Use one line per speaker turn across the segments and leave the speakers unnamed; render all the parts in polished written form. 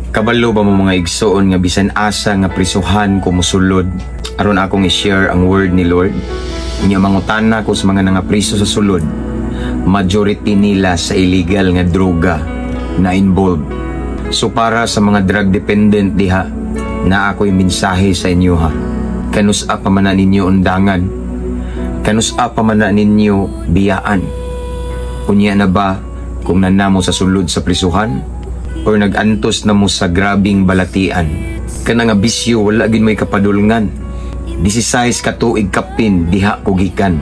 Kabalo ba mo, mga igsoon, nga bisan asa nga prisuhan ko musulod aron akong i-share ang word ni Lord? Unya mangutana ko sa mga nangapriso sa sulod, majority nila sa illegal nga droga na involved. So para sa mga drug dependent diha, na ako'y mensahe sa inyo ha. Kanusa pa man na ninyo undangan? Kanusa pa man na ninyo biyaan? Unya na ba kung naa na mo sa sulod sa prisuhan? Or nag-antos na mo sa grabing balatian? Kana nga bisyo, wala gyud mo'y kapadulngan. 16 ka tuig kapin diha ko gikan.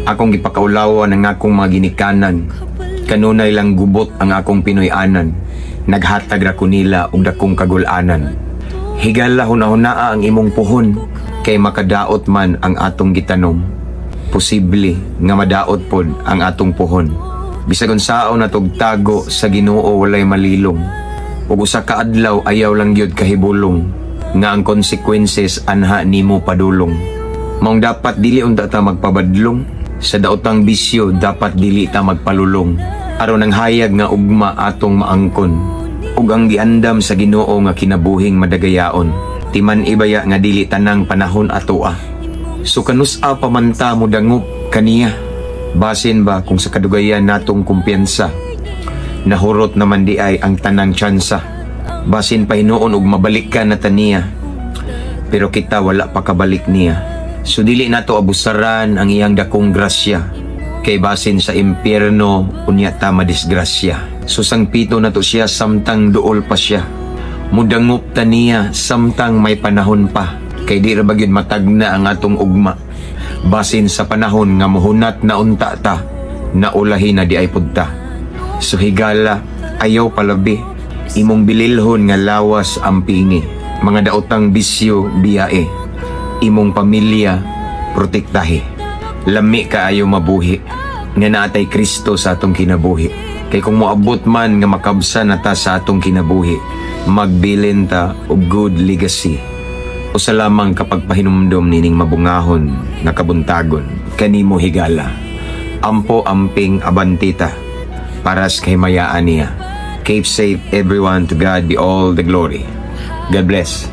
Akong gipakaulawan ang akong mga ginikanan. Kanunay lang gubot ang akong Pinoy-anan. Naghatag ra ko nila og dakong kagulanan. Higala, hunahunaa ang imong puhon kay makadaot man ang atong gitanom. Posible nga madaot pod ang atong puhon. Bisag unsaon natog tago sa Ginoo, walay malilong. Ug usa ka adlaw, ayaw lang gyud kahibulong nga ang consequences anha nimo padulong. Maong dapat dili unta ta magpabadlong sa daotang bisyo, dapat dili ta magpalulong. Aron ang hayag nga ugma atong maangkon ug ang giandam sa Ginoo nga kinabuhing madagayaon. Timan ibaya nga dili tanang panahon atoa. So kanusa pa man ta mo dangop kaniya? Basin ba kung sa kadugayan natong kumpiyansa, nahurot naman di ay ang tanang tsansa. Basin pa hinuon og mabalik ka na taniya. Pero kita wala pa kabalik niya. So dili nato abusaran ang iyang dakong grasya. Kay basin sa impyerno unya ta madisgrasya. So sangpito nato siya samtang duol pa siya. Mudangop ta niya samtang may panahon pa. Kay di ra ba gyud matagna ang atong ugma? Basin sa panahon nga muhunat na unta ta, naulahi na di ay pudta. So higala, ayaw palabi. Imong bililhon nga lawas ang pingi. Mga daotang bisyo, biyae. Imong pamilya, protektahe. Lami kaayo mabuhi nga naatay Kristo sa atong kinabuhi. Kay kung moabot man nga makabsa na ta sa atong kinabuhi, magbilin ta og good legacy. Usa lamang kapag pahinumdom nining mabungahon nga kabuntagon kanimo, higala. Ampo, amping, abantita para sa kahimayaan niya. Keep safe, everyone. To God be all the glory. God bless.